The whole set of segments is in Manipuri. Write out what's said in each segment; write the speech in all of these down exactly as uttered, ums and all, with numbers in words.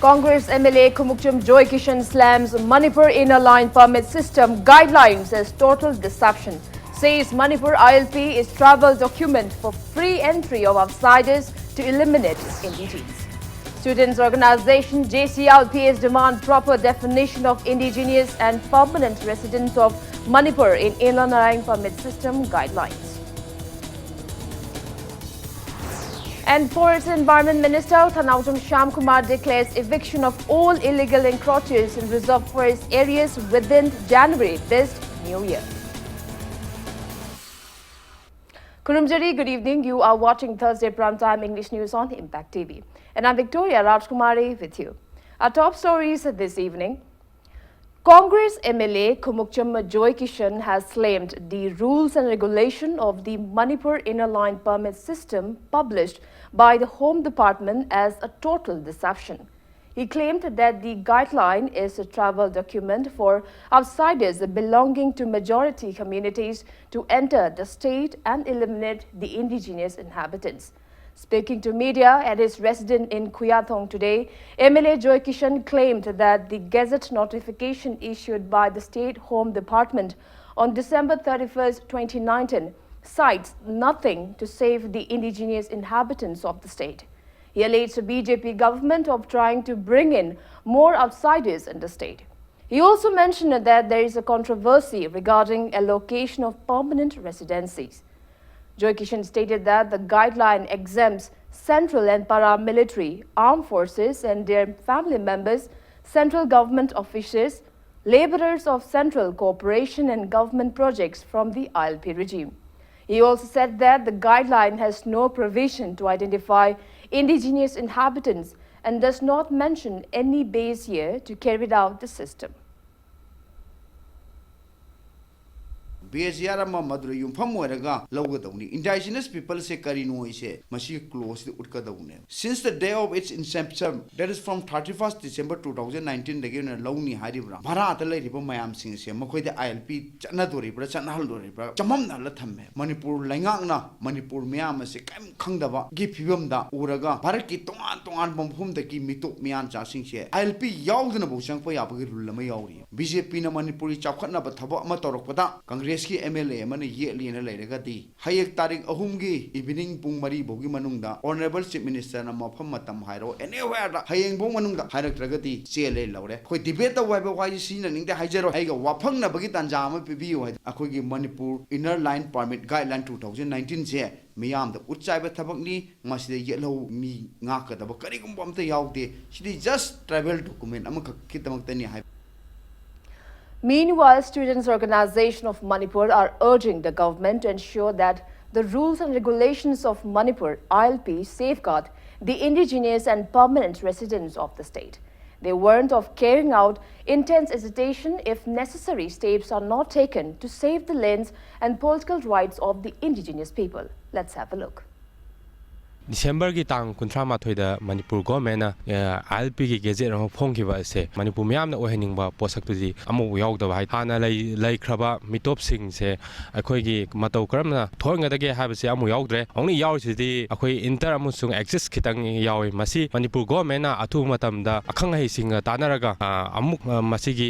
Congress M L A Khumukcham Joy Kishan slams Manipur Inner Line Permit System guidelines as total deception. Says Manipur I L P is travel document for free entry of outsiders to eliminate indigenes. Students organization J C L P S demand proper definition of indigenous and permanent residents of Manipur in Inner Line Permit System guidelines. And Forest Environment Minister Thanaujam Shyamkumar declares eviction of all illegal encroachers in reserve forest areas within January this new year. Khurumjari, good evening. You are watching Thursday Prime Time English News on Impact T V. And I'm Victoria Rajkumari with you. Our top stories this evening. Congress M L A Khumukcham Joy Kishan has claimed the rules and regulation of the Manipur Inner Line Permit System published by the Home Department as a total deception. He claimed that the guideline is a travel document for outsiders belonging to majority communities to enter the state and eliminate the indigenous inhabitants. Speaking to media at his residence in Khuyathong today, M L A Joy Kishan claimed that the gazette notification issued by the State Home Department on December thirty-first, twenty nineteen, cites nothing to save the indigenous inhabitants of the state. He alleged the B J P government of trying to bring in more outsiders in the state. He also mentioned that there is a controversy regarding allocation of permanent residencies. Joy Kishan stated that the guideline exempts central and paramilitary, armed forces and their family members, central government officials, laborers of central corporation and government projects from the I L P regime. He also said that the guideline has no provision to identify indigenous inhabitants and does not mention any base year to carry out the system. B S R ꯑꯃ ꯃꯗꯨꯗ ꯌꯨꯝꯐꯝ ꯑꯣꯏꯔꯒ ꯂꯧꯒꯗꯧꯅꯤ꯫ Indigenous people ꯁꯦ ꯀꯔꯤꯅꯣ ꯍꯥꯏꯁꯦ ꯃꯁꯤꯒꯤ clause ꯁꯤꯗ ꯎꯠꯀꯗꯧꯕꯅꯦꯕ꯫ Since the day of its inception, that is from thirty-first December two thousand nineteen ꯗꯒꯤ ꯑꯣꯏꯅ ꯂꯧꯅꯤ ꯍꯥꯏꯔꯤꯕ꯭ꯔꯥ? ꯚꯔꯥꯗ ꯂꯩꯔꯤꯕ ꯃꯌꯥꯝꯁꯤꯡꯁꯦ ꯃꯈꯣꯏꯗ ꯑꯥꯏ ꯑꯦꯜ ꯄꯤ ꯆꯠꯅꯗꯣꯔꯤꯕ꯭ꯔꯥ, ꯆꯠꯅꯍꯜꯗꯣꯔꯤꯕ꯭ꯔꯥ, ꯆꯃꯝꯅꯍꯜꯂ ꯊꯝꯃꯦ꯫ ꯃꯅꯤꯄꯨꯔ ꯂꯩꯉꯥꯛꯅ ꯃꯅꯤꯄꯨꯔ ꯃꯤꯌꯥꯝ ꯑꯁꯦ ꯀꯔꯤꯝ ꯈꯪꯗꯕꯒꯤ ꯐꯤꯕꯝꯗ ꯎꯔꯒ ꯚꯥꯔꯠꯀꯤ ꯇꯣꯉꯥꯟ ꯇꯣꯉꯥꯟꯕ ꯃꯐꯝꯗꯒꯤ ꯃꯤꯇꯣꯞ ꯃꯤꯌꯥꯟꯆꯥꯁꯤꯡꯁꯦ ꯑꯥꯏ ꯑꯦꯜ ꯄꯤ ꯌꯥꯎꯗꯅꯐꯥꯎ ꯆꯪꯉꯛꯄ ꯌꯥꯕꯒꯤ rule ꯑꯃ ꯌꯥꯎꯔꯤ꯫ ꯕꯤ ꯖꯦ ꯄꯤꯅ ꯃꯅꯤꯄꯨꯔꯒꯤ ꯆꯥꯎꯈꯠꯅꯕ ꯊꯕꯛ ꯑꯃ ꯇꯧꯔꯛꯄꯗ ꯀꯪꯒ꯭ꯔꯦꯁꯀꯤ ꯑꯦꯝ ꯑꯦꯜ ꯑꯦ ꯑꯃꯅ ꯌꯦꯠꯂꯦꯅ ꯂꯩꯔꯒꯗꯤ ꯍꯌꯦꯡ ꯇꯥꯔꯤꯛ ꯑꯍꯨꯝꯒꯤ evening ꯄꯨꯡ ꯃꯔꯤ ꯐꯥꯎꯒꯤ ꯃꯅꯨꯡꯗ Honourable Chief Minister ꯅ ꯃꯐꯝ ꯃꯇꯝ ꯍꯥꯏꯔꯣ, anywhere ꯗ ꯍꯌꯦꯡꯐꯥꯎ ꯃꯅꯨꯡꯗ ꯍꯥꯏꯔꯛꯇ꯭ꯔꯒꯗꯤ ꯆꯦꯜꯂꯦ ꯂꯧꯔꯦ꯫ ꯑꯩꯈꯣꯏ debate ꯇꯧꯕ ꯍꯥꯏꯕ ꯋꯥꯍꯩꯁꯤ ꯁꯤꯖꯤꯟꯅꯅꯤꯡꯗꯦ ꯍꯥꯏꯖꯔꯣꯏ꯫ ꯑꯩꯒ ꯋꯥꯐꯪꯅꯕꯒꯤ ꯇꯥꯟꯖꯥ ꯑꯃ ꯄꯤꯕꯤꯌꯨ ꯍꯥꯏ꯫ ꯑꯩꯈꯣꯏꯒꯤ Manipur Inner Line Permit Guideline two thousand nineteen ꯁꯦ ꯃꯤꯌꯥꯝꯗ ꯎꯠ ꯆꯥꯏꯕ ꯊꯕꯛꯅꯤ꯫ ꯃꯁꯤꯗ ꯌꯦꯠꯍꯧ ꯃꯤ ꯉꯥꯛꯀꯗꯕ ꯀꯔꯤꯒꯨꯝꯕ ꯑꯝꯇ ꯌꯥꯎꯗꯦ꯫ ꯁꯤꯗꯤ just travel document ꯑꯃꯈꯛꯀꯤꯗꯃꯛꯇꯅꯤ ꯍꯥꯏꯕ꯫ Meanwhile, Students' Organization of Manipur are urging the government to ensure that the rules and regulations of Manipur I L P safeguard the indigenous and permanent residents of the state. They warned of carrying out intense agitation if necessary steps are not taken to save the lands and political rights of the indigenous people. Let's have a look. ꯗꯤꯁꯦꯝꯕꯔꯒꯤ ꯇꯥꯡ ꯀꯨꯟꯊ꯭ꯔꯥ ꯃꯥꯊꯣꯏꯗ ꯃꯅꯤꯄꯨꯔ ꯒꯣꯔꯃꯦꯟꯅ ꯑꯥꯏ ꯑꯦꯜ ꯄꯤꯒꯤ ꯒꯦꯖꯦꯠ ꯑꯃ ꯐꯣꯡꯈꯤꯕ ꯑꯁꯦ ꯃꯅꯤꯄꯨꯔ ꯃꯤꯌꯥꯝꯅ ꯑꯣꯏꯍꯟꯅꯤꯡꯕ ꯄꯣꯠꯁꯛꯇꯨꯗꯤ ꯑꯃꯐꯥꯎ ꯌꯥꯎꯗꯕ ꯍꯥꯏ꯫ ꯍꯥꯟꯅ ꯂꯩ ꯂꯩꯈ꯭ꯔꯕ ꯃꯤꯇꯣꯞꯁꯤꯡꯁꯦ ꯑꯩꯈꯣꯏꯒꯤ ꯃꯇꯧ ꯀꯔꯝꯅ ꯊꯣꯛꯍꯟꯒꯗꯒꯦ ꯍꯥꯏꯕꯁꯦ ꯑꯃꯐꯥꯎ ꯌꯥꯎꯗ꯭ꯔꯦ꯫ Only ꯌꯥꯎꯔꯤꯁꯤꯗꯤ ꯑꯩꯈꯣꯏ ꯏꯟꯇꯔ ꯑꯃꯁꯨꯡ ꯑꯦꯛꯁꯤꯁ ꯈꯤꯇꯪ ꯌꯥꯎꯏ꯫ ꯃꯁꯤ ꯃꯅꯤꯄꯨꯔ ꯒꯣꯔꯃꯦꯟꯅ ꯑꯊꯨꯕ ꯃꯇꯝꯗ ꯑꯈꯪ ꯑꯍꯩꯁꯤꯡꯒ ꯇꯥꯟꯅꯔꯒ ꯑ, ꯑꯃꯨꯛ ꯑ, ꯃꯁꯤꯒꯤ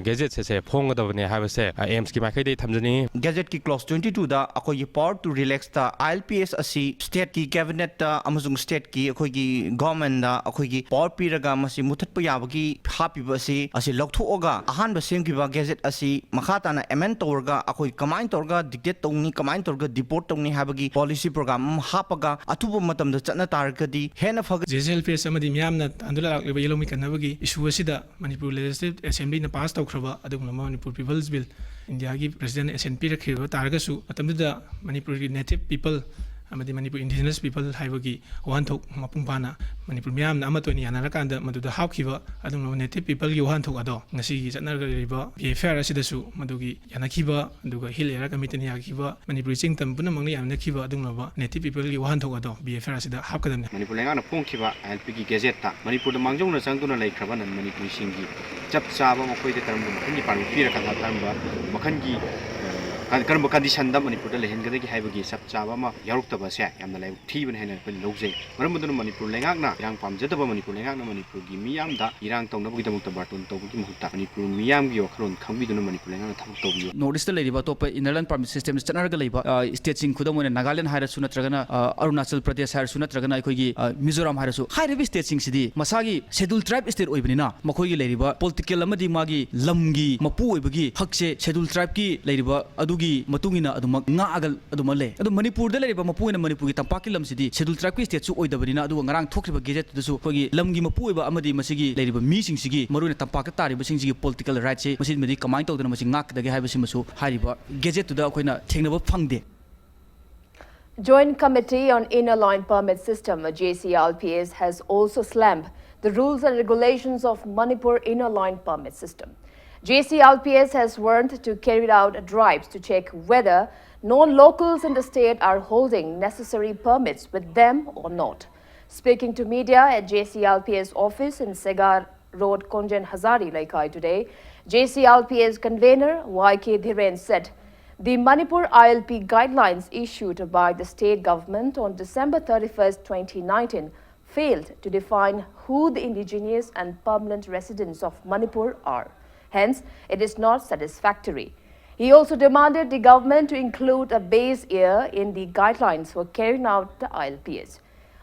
ꯒꯦꯖꯦꯠꯁꯦ ꯐꯣꯡꯒꯗꯕꯅꯤ ꯍꯥꯏꯕꯁꯦ ꯑꯦꯝꯁꯀꯤ ꯃꯥꯏꯀꯩꯗꯒꯤ ꯊꯝꯖꯅꯤꯡꯉꯤ꯫ ꯒꯦꯖꯦꯠꯀꯤ ꯀ꯭ꯂꯣꯁ ꯇ꯭ꯋꯦꯟꯇꯤ ꯇꯨꯗ ꯑꯩꯈꯣꯏꯒꯤ power to relax ꯇ ꯑꯥꯏ ꯑꯦꯜ ꯄꯤ ꯑꯦꯁ ꯑꯁꯤ ꯁ꯭ꯇꯦꯠꯀꯤ ꯀꯦꯕꯤꯅꯦꯠꯇ ꯑꯃꯁꯨꯡ ꯁ꯭ꯇꯦꯠꯀꯤ ꯑꯩꯈꯣꯏꯒꯤ ꯒꯣꯔꯃꯦꯟꯗ ꯑꯩꯈꯣꯏꯒꯤ ꯄꯥꯋꯔ ꯄꯤꯔꯒ ꯃꯁꯤ ꯃꯨꯊꯠꯄ ꯌꯥꯕꯒꯤ ꯍꯥꯞꯄꯤꯕ ꯑꯁꯤ ꯑꯁꯤ ꯂꯧꯊꯣꯛꯑꯒ ꯑꯍꯥꯟꯕ ꯁꯦꯝꯈꯤꯕ ꯒꯦꯖꯦꯠ ꯑꯁꯤ ꯃꯈꯥ ꯇꯥꯅ ꯑꯦꯃꯦꯟ ꯇꯧꯔꯒ ꯑꯩꯈꯣꯏ ꯀꯃꯥꯏꯅ ꯇꯧꯔꯒ ꯗꯤꯛꯇꯦꯠ ꯇꯧꯅꯤ, ꯀꯃꯥꯏꯅ ꯇꯧꯔꯒ ꯗꯤꯄꯣꯔꯠ ꯇꯧꯅꯤ ꯍꯥꯏꯕꯒꯤ ꯄꯣꯂꯤꯁꯤ ꯄ꯭ꯔꯣꯒ꯭ꯔꯥꯝ ꯑꯃ ꯍꯥꯞꯄꯒ ꯑꯊꯨꯕ ꯃꯇꯝꯗ ꯆꯠꯅ ꯇꯥꯔꯒꯗꯤ ꯍꯦꯟꯅ ꯐꯒ J J L P S ꯑꯃꯗꯤ ꯃꯤꯌꯥꯝꯅ ꯇꯥꯟꯗꯨꯅ ꯂꯥꯛꯂꯤꯕ ꯌꯦꯜꯍꯧꯃꯤ ꯀꯟꯅꯕꯒꯤ ꯏꯁꯨ ꯑꯁꯤꯗ ꯃꯅꯤꯄꯨꯔ ꯂꯦꯖꯤꯁꯂꯦꯇꯤꯚ ꯑꯦꯁꯦꯝꯕ꯭ꯂꯤꯅ ꯄꯥꯁ ꯇꯧꯈ꯭ꯔꯕ ꯑꯗꯨꯒꯨꯝꯂꯕ ꯃꯅꯤꯄꯨꯔ ꯄꯤꯄꯜꯁ ꯕꯤꯜ ꯏꯟꯗꯤꯌꯥꯒꯤ ꯄ꯭ꯔꯁꯤꯗꯦꯟ ꯑꯦꯁꯦꯟ ꯄꯤꯔꯛꯈꯤꯕ ꯇꯥꯔꯒꯁꯨ ꯃꯇꯝꯗꯨꯗ ꯃꯅꯤꯄꯨꯔꯒꯤ ꯅꯦꯇꯤꯚ ꯄꯤꯄꯜ ꯑꯃꯗꯤ ꯃꯅꯤꯄꯨꯔ ꯏꯟꯗꯤꯖꯤꯅꯁ ꯄꯤꯄꯜ ꯍꯥꯏꯕꯒꯤ ꯋꯥꯍꯟꯊꯣꯛ ꯃꯄꯨꯡ ꯐꯥꯅ ꯃꯅꯤꯄꯨꯔ ꯃꯤꯌꯥꯝꯅ ꯑꯃꯠꯇ ꯑꯣꯏꯅ ꯌꯥꯅꯔꯀꯥꯟꯗ ꯃꯗꯨꯗ ꯍꯥꯞꯈꯤꯕ ꯑꯗꯨꯒꯨꯝꯂꯕ ꯅꯦꯇꯤꯚ ꯄꯤꯄꯜꯒꯤ ꯋꯥꯍꯟꯊꯣꯛ ꯑꯗꯣ ꯉꯁꯤꯒꯤ ꯆꯠꯅꯔꯛꯂꯤꯕ ꯕꯤ ꯑꯦꯐ ꯑꯥꯏ ꯑꯥꯔ ꯑꯁꯤꯗꯁꯨ ꯃꯗꯨꯒꯤ ꯌꯥꯅꯈꯤꯕ, ꯑꯗꯨꯒ ꯍꯤꯜ ꯑꯦꯔꯤꯌꯥ ꯀꯃꯤꯇꯤꯅ ꯌꯥꯈꯤꯕ, ꯃꯅꯤꯄꯨꯔꯤ ꯆꯤꯡ ꯇꯝ ꯄꯨꯝꯅꯃꯛꯅ ꯌꯥꯅꯈꯤꯕ ꯑꯗꯨꯒꯨꯝꯂꯕ ꯅꯦꯇꯤꯚ ꯄꯤꯄꯜꯒꯤ ꯋꯥꯍꯟꯊꯣꯛ ꯑꯗꯣ ꯕꯤ ꯑꯦꯐ ꯑꯥꯏ ꯑꯥꯔ ꯑꯁꯤꯗ ꯍꯥꯞꯀꯗꯕꯅꯤ꯫ ꯃꯅꯤꯄꯨꯔ ꯂꯩꯉꯥꯛꯅ ꯐꯣꯡꯈꯤꯕ ꯑꯥꯏ ꯑꯦꯜ ꯄꯤꯒꯤ ꯒꯦꯖꯦꯠꯇ ꯃꯅꯤꯄꯨꯔꯗ ꯃꯥꯡꯖꯧꯅ ꯆꯪꯗꯨꯅ ꯂꯩꯈ꯭ꯔꯕ ꯅꯟ ꯃꯅꯤꯄꯨꯔꯤꯁꯤꯡꯒꯤ ꯆꯞ ꯆꯥꯕ ꯃꯈꯣꯏꯗ ꯀꯔꯝꯕ ꯃꯈꯜꯒꯤ ꯄꯥꯔꯃꯤꯠ ꯄꯤꯔꯀꯥꯟꯗ ꯀꯔꯝꯕ ꯃꯈꯜꯒꯤ, ꯑ, ꯀꯔꯝꯕ ꯀꯟꯗꯤꯁꯟꯗ ꯃꯅꯤꯄꯨꯔꯗ ꯂꯩꯍꯟꯒꯗꯒꯦ ꯍꯥꯏꯕꯒꯤ ꯆꯞ ꯆꯥꯕ ꯑꯃ ꯌꯥꯎꯔꯛꯇꯕꯁꯦ ꯌꯥꯝꯅ ꯂꯥꯏꯕꯛ ꯊꯤꯕꯅꯤ ꯍꯥꯏꯅ ꯑꯩꯈꯣꯏꯅ ꯂꯧꯖꯩ꯫ ꯃꯔꯝ ꯑꯗꯨꯅ ꯃꯅꯤꯄꯨꯔ ꯂꯩꯉꯥꯛꯅ, ꯏꯔꯥꯡ ꯄꯥꯝꯖꯗꯕ ꯃꯅꯤꯄꯨꯔ ꯂꯩꯉꯥꯛꯅ ꯃꯅꯤꯄꯨꯔꯒꯤ ꯃꯤꯌꯥꯝꯗ ꯏꯔꯥꯡ ꯇꯧꯅꯕꯒꯤꯗꯃꯛꯇ ꯕꯥꯔꯇꯣꯟ ꯇꯧꯕꯒꯤ ꯃꯍꯨꯠꯇ ꯃꯅꯤꯄꯨꯔ ꯃꯤꯌꯥꯝꯒꯤ ꯋꯥꯈꯜꯂꯣꯟ ꯈꯪꯕꯤꯗꯨꯅ ꯃꯅꯤꯄꯨꯔ ꯂꯩꯉꯥꯛꯅ ꯊꯕꯛ ꯇꯧꯕꯤꯌꯨ꯫ ꯅꯣꯔꯠ ꯏꯁꯇ ꯂꯩꯔꯤꯕ ꯑꯇꯣꯞꯄ ꯏꯟꯅꯔ ꯂꯥꯏꯟ ꯄꯥꯔꯃꯤꯠ ꯁꯤꯁꯇꯦꯝꯗ ꯆꯠꯅꯔꯒ ꯂꯩꯕ, ꯑ, ꯁ꯭ꯇꯦꯠꯁꯤꯡ, ꯈꯨꯗꯝ ꯑꯣꯏꯅ ꯅꯥꯒꯥꯂꯦꯟ ꯍꯥꯏꯔꯁꯨ, ꯅꯠꯇ꯭ꯔꯒꯅ, ꯑ, ꯑꯔꯨꯅꯥꯆꯜ ꯄ꯭ꯔꯗꯦꯁ ꯍꯥꯏꯔꯁꯨ, ꯅꯠꯇ꯭ꯔꯒꯅ ꯑꯩꯈꯣꯏꯒꯤ, ꯑ, ꯃꯤꯖꯣꯔꯥꯝ ꯍꯥꯏꯔꯁꯨ, ꯍꯥꯏꯔꯤꯕ ꯁ꯭ꯇꯦꯠꯁꯤꯡꯁꯤꯗꯤ ꯃꯁꯥꯒꯤ ꯁꯦꯗꯨꯜ ꯇ꯭ꯔꯥꯏꯕ ꯁ꯭ꯇꯦꯠ ꯑꯣꯏꯕꯅꯤꯅ ꯃꯈꯣꯏꯒꯤ ꯂꯩꯔꯤꯕ ꯄꯣꯂꯤꯇꯤꯀꯦꯜ ꯑꯃꯗꯤ ꯃꯥꯒꯤ ꯂꯝꯒꯤ ꯃꯄꯨ ꯑꯣꯏꯕꯒꯤ ꯍꯛꯁꯦ ꯁꯦꯗꯨꯜ ꯇ꯭ꯔꯥꯏꯕꯀꯤ ꯂꯩꯔꯤꯕ ꯑꯗꯨꯒꯤ ꯃꯇꯨꯡ ꯏꯟꯅ ꯑꯗꯨꯃꯛ ꯉꯥꯛꯑꯒ ꯑꯗꯨꯃꯛ ꯂꯩ꯫ ꯑꯗꯣ ꯃꯅꯤꯄꯨꯔꯗ ꯂꯩꯔꯤꯕ ꯃꯄꯨ ꯑꯣꯏꯅ ꯃꯅꯤꯄꯨꯔꯒꯤ ꯇꯝꯄꯥꯛꯀꯤ ꯂꯝꯁꯤꯗꯤ ꯁꯦꯗꯨꯜ ꯇ꯭ꯔꯥꯏꯕꯀꯤ ꯁ꯭ꯇꯦꯠꯁꯨ ꯑꯣꯏꯗꯕꯅꯤꯅ, ꯑꯗꯨꯒ ꯉꯔꯥꯡ ꯊꯣꯛꯈꯤꯕ ꯒꯦꯖꯦꯠꯇꯨꯗꯁꯨ ꯑꯩꯈꯣꯏꯒꯤ ꯂꯝꯒꯤ ꯃꯄꯨ ꯑꯣꯏꯕ ꯑꯃꯗꯤ ꯃꯁꯤꯒꯤ ꯂꯩꯔꯤꯕ ꯃꯤꯁꯤꯡꯁꯤꯒꯤ, ꯃꯔꯨꯑꯣꯏꯅ ꯇꯝꯄꯥꯛꯇ ꯇꯥꯔꯤꯕꯁꯤꯡꯁꯤꯒꯤ ꯄꯣꯂꯤꯇꯤꯀꯦꯜ ꯔꯥꯏꯠꯁꯦ ꯃꯁꯤꯃꯗꯤ ꯀꯃꯥꯏꯅ ꯇꯧꯗꯅ ꯃꯁꯤ ꯉꯥꯛꯀꯗꯒꯦ ꯍꯥꯏꯕꯁꯤꯃꯁꯨ ꯍꯥꯏꯔꯤꯕ ꯒꯦꯖꯦꯠꯇꯨꯗ ꯑꯩꯈꯣꯏꯅ ꯊꯦꯡꯅꯕ ꯐꯪꯗꯦ꯫ Joint Committee on Inner Line Permit System, J C I L P S, has also slammed the rules and regulations of Manipur Inner Line Permit System. J C I L P S has warned to carry out drives to check whether non-locals in the state are holding necessary permits with them or not. Speaking to media at J C I L P S office in Segar Road, Konjan Hazari Laikai today, J C I L P S convener Y K Dhiren said the Manipur I L P guidelines issued by the state government on December thirty-first, twenty nineteen, failed to define who the indigenous and permanent residents of Manipur are. Hence, it is not satisfactory. He also demanded the government to include a base year in the guidelines for carrying out the I L Ps.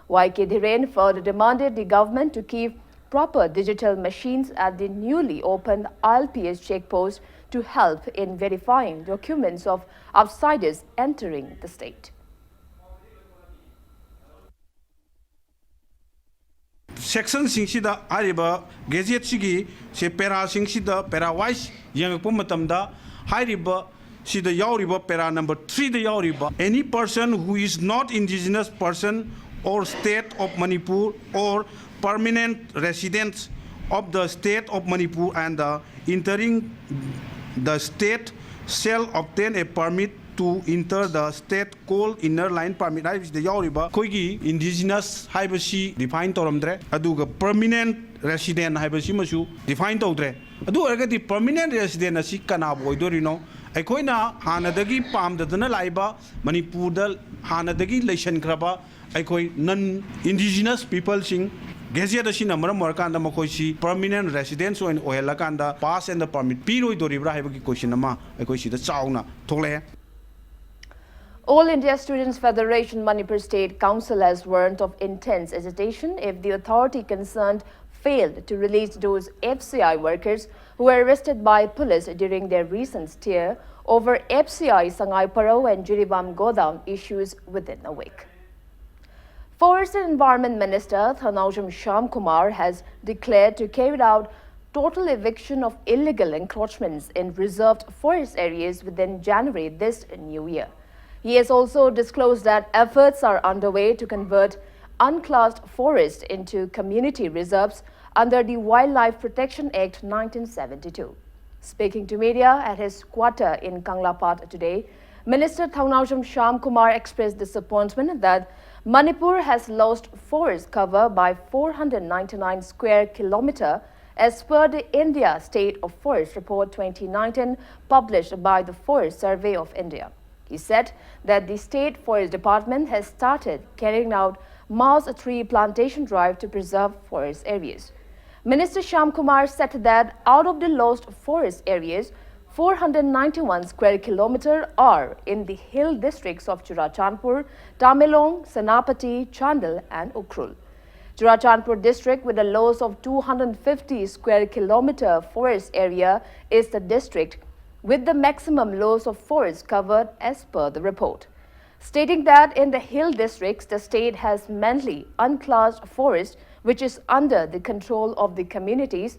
Y K Dhiren further demanded the government to keep proper digital machines at the newly opened I L Ps checkpost to help in verifying documents of outsiders entering the state. ꯁꯦꯛꯁꯟꯁꯤꯡꯁꯤꯗ ꯍꯥꯏꯔꯤꯕ ꯒꯦꯖꯦꯠꯁꯤꯒꯤ ꯁꯦ ꯄꯦꯔꯥꯁꯤꯡꯁꯤꯗ ꯄꯦꯔꯥ ꯋꯥꯏꯁ ꯌꯦꯡꯉꯛꯄ ꯃꯇꯝꯗ ꯍꯥꯏꯔꯤꯕ ꯁꯤꯗ ꯌꯥꯎꯔꯤꯕ para number three ꯗ ꯌꯥꯎꯔꯤꯕ, any person who is not indigenous person or state of Manipur or permanent residents of the state of Manipur and the entering the state shall obtain a permit to enter the state called inner line permit ꯍꯥꯏꯕꯁꯤꯗ ꯌꯥꯎꯔꯤꯕ ꯑꯩꯈꯣꯏꯒꯤ indigenous ꯍꯥꯏꯕꯁꯤ define ꯇꯧꯔꯝꯗ꯭ꯔꯦ, ꯑꯗꯨꯒ permanent resident ꯍꯥꯏꯕꯁꯤꯃꯁꯨ define ꯇꯧꯗ꯭ꯔꯦ꯫ ꯑꯗꯨ ꯑꯣꯏꯔꯒꯗꯤ permanent resident ꯑꯁꯤ ꯀꯅꯥꯕꯨ ꯑꯣꯏꯗꯣꯔꯤꯅꯣ? ꯑꯩꯈꯣꯏꯅ ꯍꯥꯟꯅꯗꯒꯤ ꯄꯥꯝꯗꯗꯅ ꯂꯥꯛꯏꯕ, ꯃꯅꯤꯄꯨꯔꯗ ꯍꯥꯟꯅꯗꯒꯤ ꯂꯩꯁꯟꯈ꯭ꯔꯕ ꯑꯩꯈꯣꯏ non indigenous peopleꯁꯤꯡ, ꯒꯦꯖꯦꯠ ꯑꯁꯤꯅ ꯃꯔꯝ ꯑꯣꯏꯔꯀꯥꯟꯗ ꯃꯈꯣꯏꯁꯤ permanent residents ꯑꯣꯏꯅ ꯑꯣꯏꯍꯜꯂꯀꯥꯟꯗ pass and permit ꯄꯤꯔꯣꯏꯗꯣꯔꯤꯕ꯭ꯔꯥ ꯍꯥꯏꯕꯒꯤ question ꯑꯃ ꯑꯩꯈꯣꯏ ꯁꯤꯗ ꯆꯥꯎꯅ ꯊꯣꯛꯂꯛꯑꯦ꯫ All India Students Federation Manipur State Council has warned of intense agitation if the authority concerned failed to release those F C I workers who were arrested by police during their recent stir over F C I Sangai Paro and Jiribam Godown issues within a week. Forest and Environment Minister Thanaujam Shyamkumar has declared to carry out total eviction of illegal encroachments in reserved forest areas within January this new year. He has also disclosed that efforts are underway to convert unclassed forest into community reserves under the Wildlife Protection Act nineteen seventy-two. Speaking to media at his quarter in Kanglapat today, Minister Thangnaojam Shyamkumar expressed disappointment that Manipur has lost forest cover by four hundred ninety-nine square kilometer as per the India State of Forest Report twenty nineteen published by the Forest Survey of India. He said that the State Forest Department has started carrying out mass tree plantation drive to preserve forest areas. Minister Shyamkumar said that out of the lost forest areas, four hundred ninety-one square kilometer are in the hill districts of Churachandpur, Tamenglong, Senapati, Chandel and Ukhrul. Churachandpur district, with a loss of two hundred fifty square kilometer forest area, is the district with the maximum loss of forest covered as per the report, stating that in the hill districts, the state has mainly unclassed forest, which is under the control of the communities.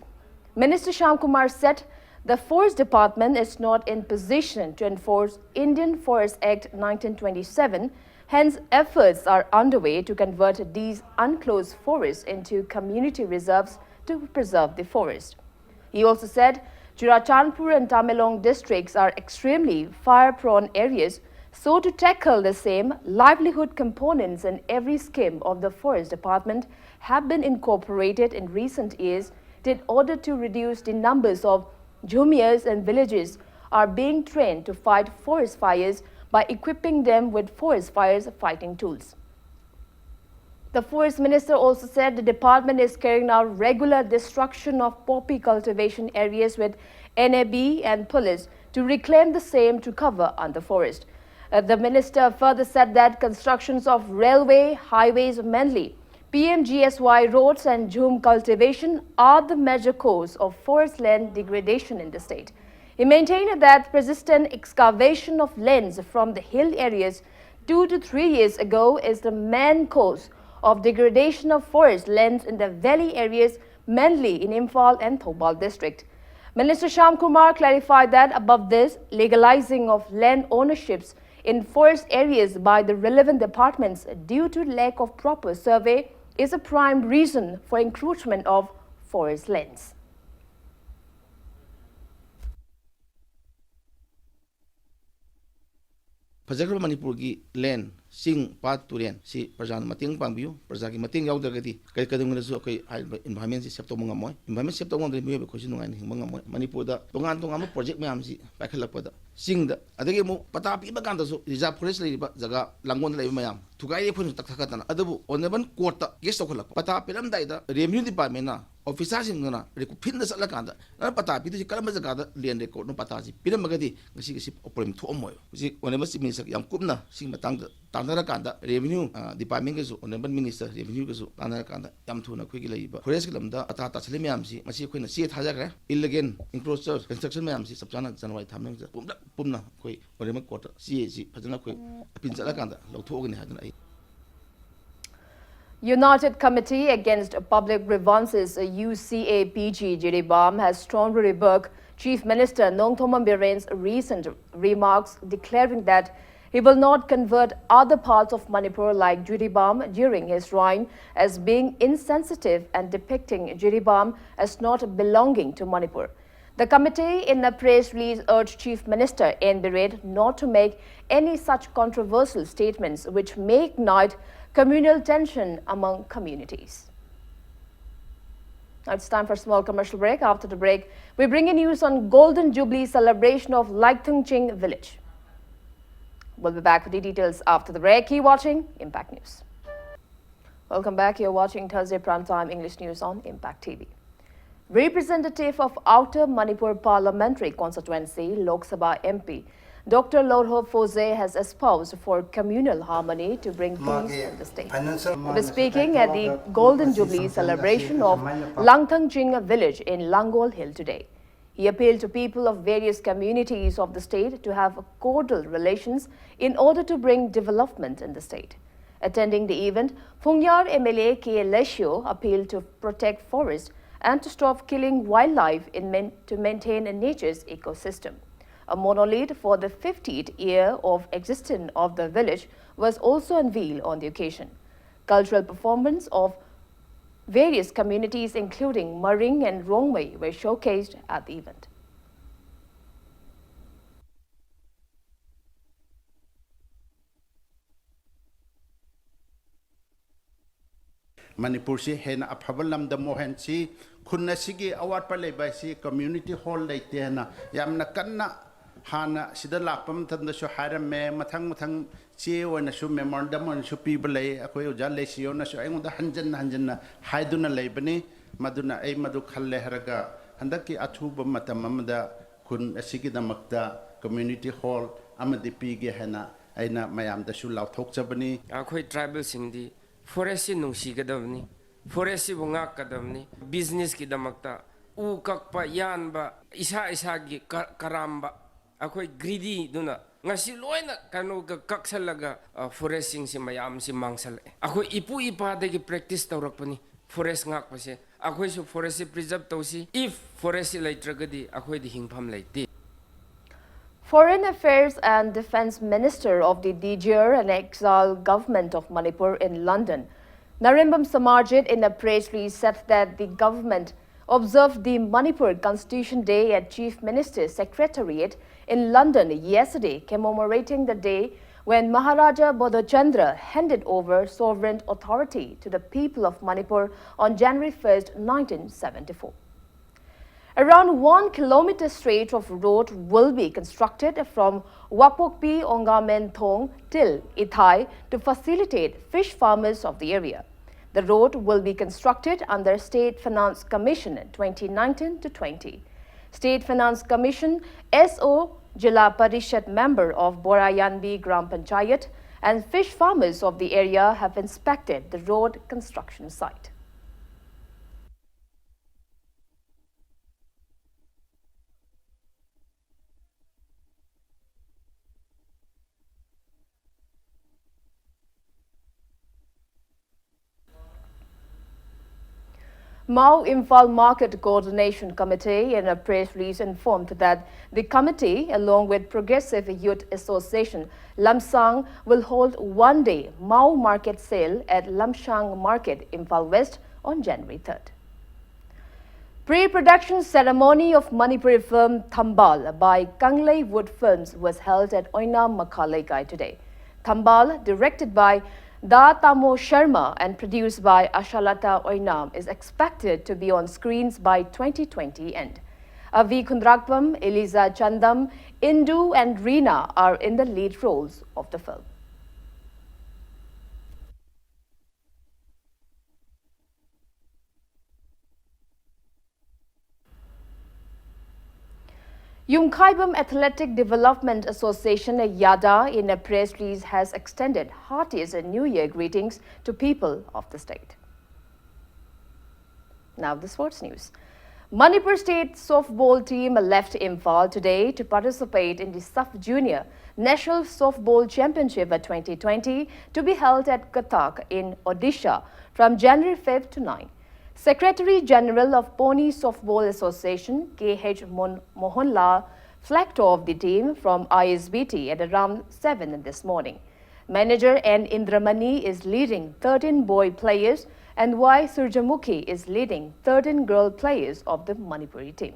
Minister Shyamkumar said The Forest Department is not in position to enforce Indian Forest Act nineteen twenty-seven, hence efforts are underway to convert these unclosed forests into community reserves to preserve the forest. He also said Churachandpur and Tamenglong districts are extremely fire-prone areas, so to tackle the same, livelihood components in every scheme of the Forest Department have been incorporated in recent years in order to reduce the numbers of jhumias and villages are being trained to fight forest fires by equipping them with forest fires fighting tools. The forest minister also said the department is carrying out regular destruction of poppy cultivation areas with N A B and police to reclaim the same to cover under forest. Uh, the minister further said that constructions of railway, highways mainly, P M G S Y roads and jhum cultivation are the major cause of forest land degradation in the state. He maintained that persistent excavation of lands from the hill areas two to three years ago is the main cause of degradation of forest lands in the valley areas, mainly in Imphal and Thoubal district. Minister Shyam Kumar clarified that above this, legalizing of land ownerships in forest areas by the relevant departments due to lack of proper survey is a prime reason for encroachment of forest lands. ꯐꯖꯈ꯭ꯔꯕ ꯃꯅꯤꯄꯨꯔꯒꯤ ꯂꯦꯟ, ꯆꯤꯡ, ꯄꯥꯠ, ꯇꯨꯔꯦꯟ ꯁꯤ ꯄ꯭ꯔꯖꯥꯅ ꯃꯇꯦꯡ ꯄꯥꯡꯕꯤꯌꯨ꯫ ꯄ꯭ꯔꯖꯥꯒꯤ ꯃꯇꯦꯡ ꯌꯥꯎꯗ꯭ꯔꯒꯗꯤ ꯀꯔꯤ ꯀꯩꯗꯧꯉꯩꯗꯁꯨ ꯑꯩꯈꯣꯏ ꯍꯥꯏꯔꯤꯕ environment ꯁꯤ save ꯇꯧꯕ ꯉꯝꯃꯣꯏ꯫ Environment save ꯇꯧꯕ ꯉꯝꯗ꯭ꯔꯗꯤ ꯃꯤꯑꯣꯏꯕ ꯑꯩꯈꯣꯏꯁꯨ ꯅꯨꯡꯉꯥꯏꯅ ꯍꯤꯡꯕ ꯉꯝꯃꯣꯏ꯫ ꯃꯅꯤꯄꯨꯔꯗ ꯇꯣꯉꯥꯟ ꯇꯣꯉꯥꯟꯕ project ꯃꯌꯥꯝꯁꯤ ꯄꯥꯏꯈꯠꯂꯛꯄꯗ ꯆꯤꯡꯗ, ꯑꯗꯒꯤ ꯑꯃꯨꯛ ꯄꯇꯥ ꯄꯤꯕ ꯀꯥꯟꯗꯁꯨ reserve forest ꯂꯩꯔꯤꯕ ꯖꯒꯥ ꯂꯥꯡꯒꯣꯜꯗ ꯂꯩꯕ ꯃꯌꯥꯝ ꯊꯨꯒꯥꯏꯔꯦ ꯑꯩꯈꯣꯏꯅꯁꯨ ꯇꯛꯊꯀꯠꯇꯅ꯫ ꯑꯗꯨꯕꯨ honourable court ꯇ case ꯇꯧꯈꯠꯂꯛꯄ, ꯄꯇꯥ ꯄꯤꯔꯝꯗꯥꯏꯗ revenue department ꯅ officer ꯁꯤꯡꯗꯨꯅ ꯔꯦꯀꯣ-, field ꯗ ꯆꯠꯂꯀꯥꯟꯗ ꯅꯪ ꯄꯇꯥ ꯄꯤꯗꯣꯏꯁꯤ ꯀꯔꯝꯕ ꯖꯒꯥꯗ land record ꯅꯣ, ꯄꯇꯥꯁꯤ ꯄꯤꯔꯝꯃꯒꯗꯤ ꯉꯁꯤꯒꯤ ꯁꯤ problem ꯊꯣꯛꯑꯝꯃꯣꯏꯕ꯫ ꯍꯧꯖꯤꯛ honourable chief minister ꯌꯥꯝ ꯀꯨꯞꯅ ꯁꯤꯒꯤ ꯃꯇꯥꯡꯗ ꯇꯥꯟꯅꯔꯀꯥꯟꯗ revenue, ꯑ, department ꯀꯁꯨ honourable minister revenue ꯀꯁꯨ ꯇꯥꯟꯅꯔꯀꯥꯟꯗ ꯌꯥꯝ ꯊꯨꯅ ꯑꯩꯈꯣꯏꯒꯤ ꯂꯩꯔꯤꯕ forest ꯀꯤ ꯂꯝꯗ ꯄꯇꯥ ꯇꯥꯁꯤꯜꯂꯤ ꯃꯌꯥꯝꯁꯤ ꯃꯁꯤ ꯑꯩꯈꯣꯏꯅ ꯆꯦ ꯊꯥꯖꯈ꯭ꯔꯦ꯫ Illegal encroacher construction ꯃꯌꯥꯝꯁꯤ ꯆꯞ ꯆꯥꯅ January ꯊꯥ ꯃꯅꯨꯡꯁꯤꯗ ꯄꯨꯝꯅ ꯄꯨꯝꯅ ꯑꯩꯈꯣꯏ honourable court ꯇ ꯆꯦ ꯑꯁꯤ ꯐꯖꯅ ꯑꯩꯈꯣꯏ appeal ꯆꯠꯂꯀꯥꯟꯗ ꯂꯧꯊꯣꯛꯑꯒꯅꯤ ꯍꯥꯏꯗꯅ ꯑꯩ United Committee Against Public Grievances, U C A P G, Jiribam, has strongly rebuked Chief Minister Nongthombam Biren's recent remarks declaring that he will not convert other parts of Manipur like Jiribam during his rhyme as being insensitive and depicting Jiribam as not belonging to Manipur. The committee in a press release urged Chief Minister N Biren not to make any such controversial statements which may ignite communal tension among communities. Now it's time for a small commercial break. After the break, we bring you news on Golden Jubilee celebration of Laithungching village. We'll be back with the details after the break. Keep watching Impact News. Welcome back. You're watching Thursday Prime Time English News on Impact T V. Representative of Outer Manipur Parliamentary Constituency, Lok Sabha M P, Doctor Lorho Phose has espoused for communal harmony to bring peace in the state. He was speaking at the Golden Jubilee celebration of Langthangching village in Langol Hill today. He appealed to people of various communities of the state to have cordial relations in order to bring development in the state. Attending the event, Phungyar M L A K Leisho appealed to protect forest and to stop killing wildlife in main-, to maintain a nature's ecosystem. A monolith for the fiftieth year of existence of the village was also unveiled on the occasion. Cultural performance of various communities, including Maring and Rongmei, were showcased at the event. ꯃꯅꯤꯄꯨꯔꯁꯤ ꯍꯦꯟꯅ ꯑꯐꯕ ꯂꯝꯗ ꯑꯃꯨꯛ ꯑꯣꯏꯍꯟꯁꯤ꯫ ꯈꯨꯟ ꯑꯁꯤꯒꯤ ꯑꯋꯥꯠꯄ ꯂꯩꯕ ꯍꯥꯏꯁꯤ community hall ꯂꯩꯇꯦ ꯍꯥꯏꯅ ꯌꯥꯝꯅ ꯀꯟꯅ ꯍꯥꯟꯅ ꯁꯤꯗ ꯂꯥꯛꯄ ꯃꯇꯝꯗꯁꯨ ꯍꯥꯏꯔꯝꯃꯦ꯫ ꯃꯊꯪ ꯃꯊꯪ ꯆꯦ ꯑꯣꯏꯅꯁꯨ memorandum ꯑꯣꯏꯅꯁꯨ ꯄꯤꯕ ꯂꯩ꯫ ꯑꯩꯈꯣꯏ ꯑꯣꯖꯥ ꯂꯦꯁꯤꯌꯣꯅꯁꯨ ꯑꯩꯉꯣꯟꯗ ꯍꯟꯖꯟ ꯍꯟꯖꯟꯅ ꯍꯥꯏꯗꯨꯅ ꯂꯩꯕꯅꯤ꯫ ꯃꯗꯨꯅ ꯑꯩ ꯃꯗꯨ ꯈꯜꯂꯦ ꯍꯥꯏꯔꯒ ꯍꯟꯗꯛꯀꯤ ꯑꯊꯨꯕ ꯃꯇꯝ ꯑꯃꯗ ꯈꯨꯟ ꯑꯁꯤꯒꯤꯗꯃꯛꯇ community hall ꯑꯃꯗꯤ ꯄꯤꯒꯦ ꯍꯥꯏꯅ ꯑꯩꯅ ꯃꯌꯥꯝꯗꯁꯨ ꯂꯥꯎꯊꯣꯛꯆꯕꯅꯤ꯫ ꯑꯩꯈꯣꯏ tribal ꯁꯤꯡꯗꯤ forest ꯁꯤ ꯅꯨꯡꯁꯤꯒꯗꯕꯅꯤ, forest ꯁꯤꯕꯨ ꯉꯥꯛꯀꯗꯕꯅꯤ꯫ Business ꯀꯤꯗꯃꯛꯇ ꯎ ꯀꯛꯄ, ꯌꯥꯟꯕ, ꯏꯁꯥ ꯏꯁꯥꯒꯤ ꯀ-, ꯀꯔꯥꯝꯕ, ꯑꯩꯈꯣꯏ greedy ꯗꯨꯅ ꯉꯁꯤ ꯂꯣꯏꯅ ꯀꯩꯅꯣ ꯀ-, ꯀꯛꯁꯜꯂꯒ, ꯑ, forest ꯁꯤꯡꯁꯤ ꯃꯌꯥꯝꯁꯤ ꯃꯥꯡꯁꯜꯂꯛꯑꯦ꯫ ꯑꯩꯈꯣꯏ ꯏꯄꯨ ꯏꯄꯥꯗꯒꯤ practice ꯇꯧꯔꯛꯄꯅꯤ꯫ ꯐꯣꯔꯦꯁ ꯉꯥꯛꯄꯁꯦ꯫ ꯑꯩꯈꯣꯏꯁꯨ ꯐꯣꯔꯦꯁꯁꯤ ꯄ꯭ꯔꯤꯖꯔꯕ ꯇꯧꯁꯤ꯫ ꯏꯐ ꯐꯣꯔꯦꯁꯁꯤ ꯂꯩꯇ꯭ꯔꯒꯗꯤ ꯑꯩꯈꯣꯏꯗꯤ ꯍꯤꯡꯐꯝ ꯂꯩꯇꯦ꯫ Foreign Affairs and Defense Minister of the de jure and exile government of Manipur in London, Narembam Samarjit, in a press release, said that the government observed the Manipur Constitution Day at Chief Minister's Secretariat in London yesterday, commemorating the day when Maharaja Bodhochandra handed over sovereign authority to the people of Manipur on January first, nineteen seventy-four. Around one kilometer straight of road will be constructed from Wapokpi Ongamenthong till Ithai to facilitate fish farmers of the area. The road will be constructed under State Finance Commission twenty nineteen to twenty. State Finance Commission S O, Jila Parishad member of Borayanbi Gram Panchayat, and fish farmers of the area have inspected the road construction site. Mao Imphal Market Coordination Committee, in a press release, informed that the committee, along with Progressive Youth Association Lamsang, will hold one-day Mao market sale at Lamsang Market, Imphal West, on January third. Pre-production ceremony of Manipuri film Thambal by Kanglei Wood Films was held at Oinam Makhaleikai today. Thambal, directed by Da Tamo Sharma and produced by Ashalata Oinam, is expected to be on screens by twenty twenty end. Avi Kundrakpam, Eliza Chandam, Indu and Rina are in the lead roles of the film. Yumkhaibam Athletic Development Association, YADA, in a press release, has extended heartiest New Year greetings to people of the state. Now the sports news. Manipur State softball team left Imphal today to participate in the Sub Junior National Softball Championship at twenty twenty, to be held at Cuttack in Odisha from January fifth to ninth. Secretary General of Poni Softball Association, K H Mon- Mohanlal, flagged off the team from I S B T at around seven this morning. Manager N Indramani is leading thirteen boy players and Y Surjamukhi is leading thirteen girl players of the Manipuri team.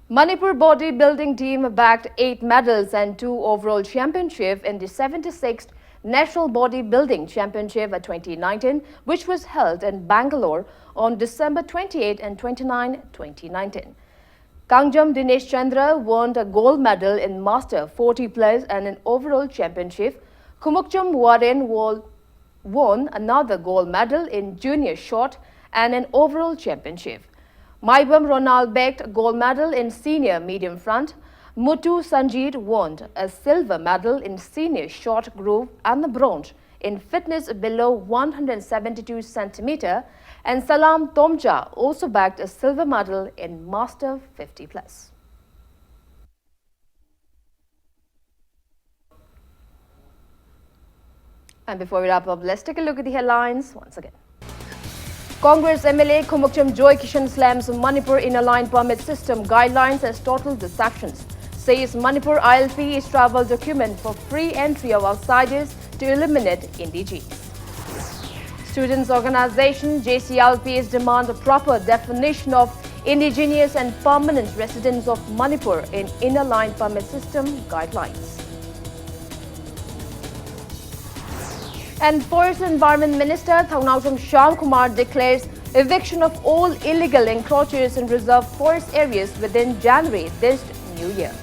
Manipur bodybuilding team bagged eight medals and two overall championship in the seventy-sixth National Bodybuilding Championship at twenty nineteen, which was held in Bangalore on December twenty-eight and twenty-nine, twenty nineteen. Kangjam Dinesh Chandra won a gold medal in Master forty plus and an overall championship. Khumukcham Waren won won another gold medal in junior shot and an overall championship. Maibam Ronald bagged gold medal in senior medium front. Mutu Sanjeet won a silver medal in senior shot group and the bronze in fitness below one hundred seventy-two centimeter, and Salam Tomja also bagged a silver medal in master fifty plus. And before we wrap up, let's take a look at the headlines once again. Congress M L A Khumukcham Joy Kishan slams Manipur Inner Line Permit System guidelines as total deceptions. Says Manipur I L P is travel document for free entry of outsiders to eliminate indigenes. Students organization J C L P S demand a proper definition of indigenous and permanent residents of Manipur in Inner Line Permit System guidelines. And Forest Environment Minister Thongnaojam Shyam Kumar declares eviction of all illegal encroachers in reserve forest areas within January this new year.